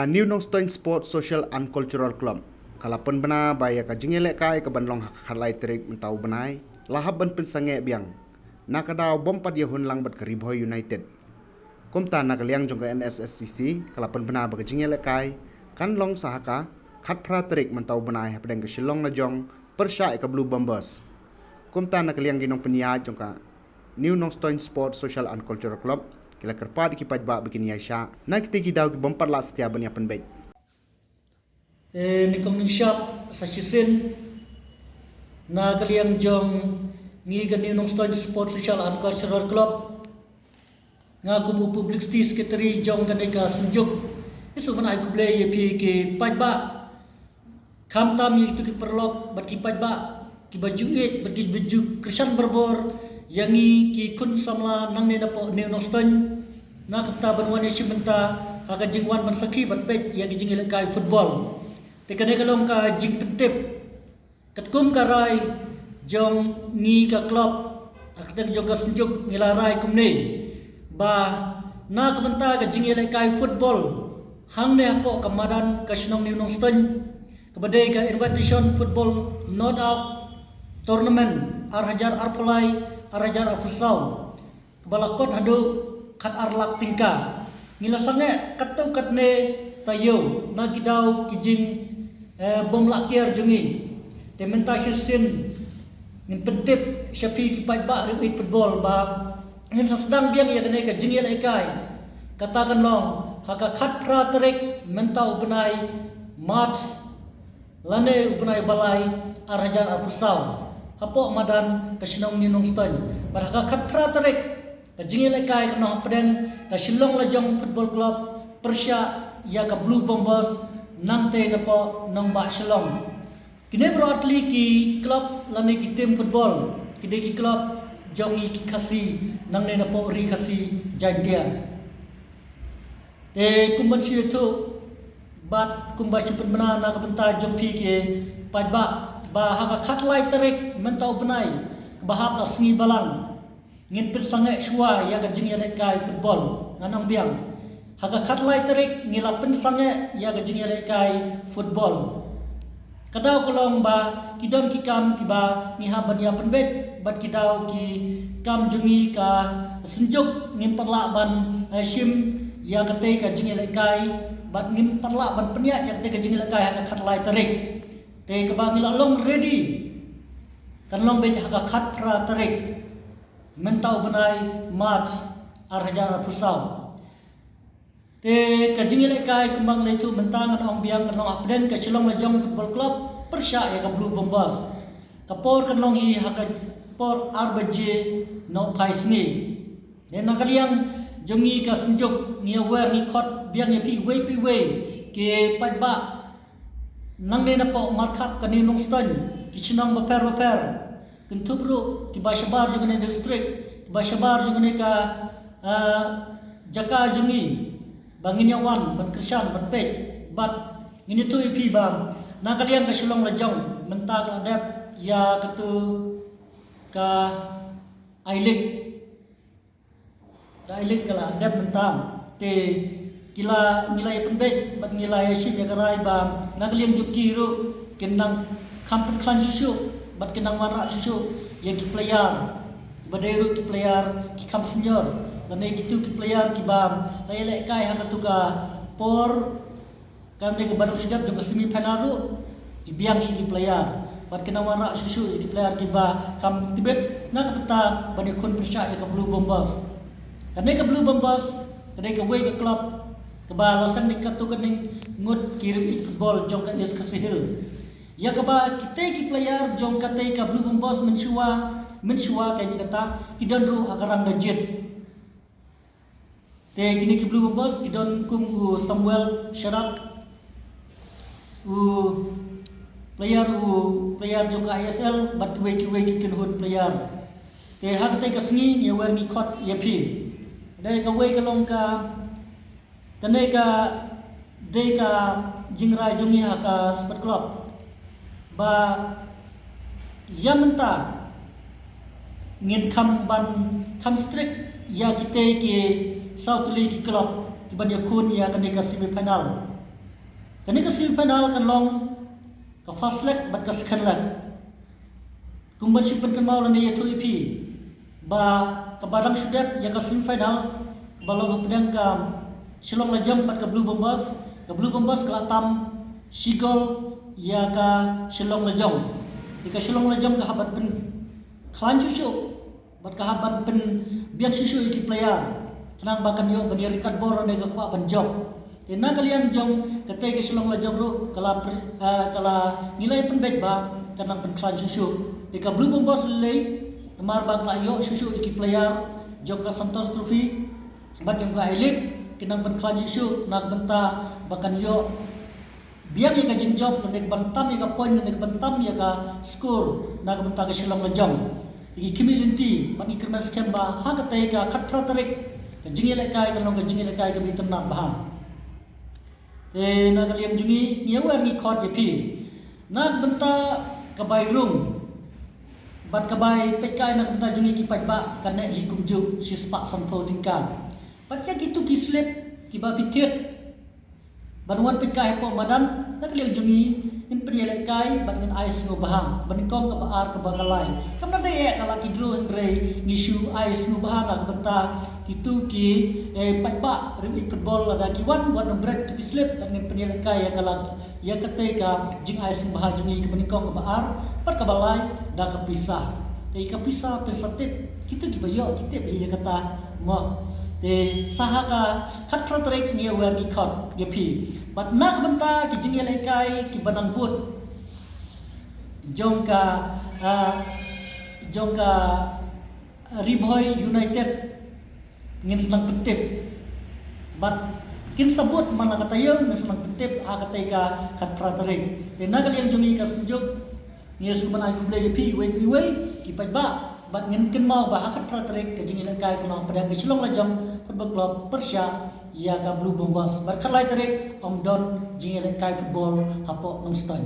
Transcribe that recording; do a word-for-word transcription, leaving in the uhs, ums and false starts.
New Nongstoiñ Sports Social and Cultural Club ka la pynbna ba ïa ka jingïalehkai ka ban long ha ka khatlai tarik mynta u bnai la hap ban pynsangeh biang na ka daw bym pat ïahun lang bad ka Ri Bhoi United. Kumta na ka liang jong ka N S S C C ka la pynbna ba ka jingïalehkai kan long sa ha ka khatphra tarik mynta u bnai hapdeng ka Shillong Lajong pyrshah ïa ka Blue Bombers. Kumta na ka liang ki nongpynïaid jong ka New Nongstoiñ Sports Social and Cultural Club ki la kyrpad ïa ki paidbah ba kin ïaishah na kitei ki daw ki bym pat lah satia ban ïa pynbeit. Te nyngkong nyngshap sa shisien na ka liang jong ngi ka New Nongstoiñ Sports Social and Cultural Club, nga kum u publicity secretary jong kane ka synjuk, ngi sngewbha ban ai khublei ïa phi ki paidbah, khamtam ïa kitu ki paralok bad ki paidbah kiba ju ïeit bad kiba ju kyrshan barabor ïa ngi ki khun samla nangne napoh New Nongstoiñ, na ka bynta ban wan ïashim bynta ha ka jingwan ban sakhi bad peit ïa ki jingïalehkai football. Te kane ka long ka jingpyntip katkum ka rai jong ngi ka club, ha ka liang jong ka synjuk ngi la rai kumne ba na ka bynta ka jingïalehkai football hangne hapoh ka madan ka shnong New Nongstoiñ, kaba dei ka Invitation Football Knockout Tournament ar hajar arphew lai ar hajar arphew saw, kaba la kot haduh khatar lak tyngka, ngi la sangeh katto katne taïew na ki daw ki jing, eh, bym lah kiar jong ngi. Te mynta shisien ngin pyntip sha phi ki paidbah riewieid football ba ngin sa sdang biang ïa kane ka jingïalehkai. Kata kan long ha ka khatphra tarik mynta u bnai March lane u bnai ba lai ar hajar arphew saw hapoh madan ka shnong New Nongstoiñ. Bad ha ka khatphra tarik ka jingïalehkai kan long hapdeng ka Shillong Lajong Football Club pyrshah ïa ka Blue Bombers nangtei napoh nongbah Shillong. Kine baroh artylli ki club lane ki team football ki dei ki club jong ngi ki Khasi nangne napoh ri Khasi Jaintia. Te kum ban shu ïathuh bad kum ban shu pynbna na ka bynta jong phi ki paidbah ba ha ka khatlai tarik mynta u bnai kaba hap la sngi balang ngin pynsangeh shuwa ïa ka jingïalehkai football. Ngan ong biang, ha ka khatlai tarik ngi la pynsangeh ïa ka jingïalehkai football. Ka daw ka long ba ki don ki kam kiba ngi hap ban ïa pynbeit bad ki daw ki kam jong ngi ka synjuk ngim pat lah ban, eh, shim ïa katei ka jingïalehkai bad ngim pat lah ban pynïaid ïa katei ka jingïalehkai ha ka khatlai tarik. Te kaba ngi la long ready kan long beit ha ka khatphra tarik mynta u bnai March ar hajar arphew saw. Te ka jingïalehkai kumba nga la ïathuh mynta ngan ong biang kan long hapdeng ka Shillong Lajong Football Club pyrshah ïa ka Blue Bombers. Ka por kan long hi ha ka por ar baje nohphai sngi. Te na ka liang jong ngi ka synjuk ngi ïawer ngi khot biang ïa phi iwei pa iwei ki paidbah nangne napoh markhap ka New Nongstoiñ, ki shnong bapher bapher, kynthup ruh kiba shabar jong kane district, kiba shabar jong kane ka, ah, jaka jong ngi, ba ngin ïa wan ban kyrshan ban peit bad ngin ïathuh ïa phi ba na ka liang ka Shillong Lajong mynta ka la dep ïa katu ka I-League. Ka I-League ka la dep mynta. Te ki la, ngi la ïa pynbeit bad ngi la ïa shim ïa ka rai ba na ka liang jong ki ruh kin nang kham pynkhlaiñ shuh shuh bad kin nang wanrah shuh shuh ïa ki player. Ba dei ruh ki player ki kham senior lane kitu ki player kiba la ïalehkai ha katu ka por Kam dei kaba dang shu dep jong ka semi final ruh ki biang hi ki player. Bad ki nang wanrah shuh shuh ïa ki player kiba kham tbit na ka bynta ban ïakhun pyrshah ïa ka Blue Bombers. Kane ka Blue Bombers ka dei kawei ka club kaba la seng dei katto katne ngut ki riewieid football jong ka East Khasi Hills. Ïa kaba kitei ki player jong katei ka Blue Bombers mynshuwa, mynshuwa ka ïa kata ki don ruh ha ka rang da jied. Te kine ki Blue Bombers ki don kum u Samuel Sharap, u player, u player jong ka I S L, bad kiwei kiwei ki kynhun player. Te ha katei ka sngi ngi wer ngi khot ïa phi. Dei kawei ka long ka, kane ka dei ka jingrai jong ngi ha ka Sport Club ba ïa mynta ngin kham ban kham strict ïa kitei ki saw tylli ki club ki ban ïakhun ïa kane ka semi final. Kane ka semi final kan long ka first leg bad ka second leg. Kum ban shu pynkynmaw lane ïathuh ïa phi ba kaba dang shu dep ïa ka semi final kaba long hapdeng ka Shillong Lajong bad ka Blue Bombers. Ka Blue Bombers ka la tam shi gol ïa ka Shillong Lajong. Ïa ka Shillong Lajong ka hap ban pynkhlaiñ shuh shuh bad ka hap ban pynbiang shuh shuh ïa ki player khnang ba kan ïoh ban ïa ri katbor ne ka kwah ban jop. Te na ka liang jong katei ka Shillong Lajong ruh ka la pr- eh, ka la ngi la pynbeit ba kan nang pynkhlaiñ shuh shuh. Te ka Blue Bombers lei namar ba ka la ïoh shuh shuh ïa ki player jong ka Santos Trophy bad jong ka Elite, kin nang pynkhlaiñ shuh shuh na ka bynta ba kan ïoh biang ïa ka jingjop, lane ka ban tam ïa ka point, lane ka ban tam ïa ka score na ka bynta ka Shillong Lajong. Te ngi khmih lynti bad ngi kyrmen skhem ba ha katei ka khatphra tarik ka jingïalehkai kan long ka jingïalehkai kaba itynnad bha. Te na ka liang jong ngi ngi ïawer ngi khot ïa phi na ka bynta ka bai rung bad ka bai peitkai na ka bynta jong ngi ki paidbah ka neh hi kumjuh shispah sanphew tyngka. Bad ïa kitu ki slip kiba phi thied ban wan peitkai hapoh madan, na ka liang jong ngi ngin pynïalehkai bad ngin ai sngewbha. Ba nyngkong kaba ar kaba ka lai. Kam da dei eh ka la ki draw hynrei ngi shu ai sngewbha na ka bynta kitu ki, eh, paidbah riew ïeit football lada ki wan wat nang bret tu ki slip bad ngin pynïalehkai ïa ka la ïa katei ka jingai sngewbha jong ngi kaba nyngkong kaba ar bad kaba lai da ka pisa. Te ka pisa pynsa tip kitu kiba ïoh ki tip ïa kata mo. Te sa ha ka khatphra tarik ngi ïawer ngi khot ïa phi. Bad na ka bynta ki jingïalehkai kiba nang bud jong ka, ah, jong ka Ri Bhoi United ngin sa nang pyntip. Bad kin sa bud man la ka taïew ngin sa nang pyntip ha katei ka khatphra tarik. Te na ka liang jong ngi ka Synjuk ngi sngewbha ban ai khublei ïa phi iwei pa iwei ki paidbah bad ngin kynmaw ba ha khatphra tarik ka jingïalehkai kan long hapdeng ka Shillong Lajong Football Club pyrshah ïa ka Blue Bombers. Bad khatlai tarik ym don jingïalehkai football hapoh Nongstoiñ.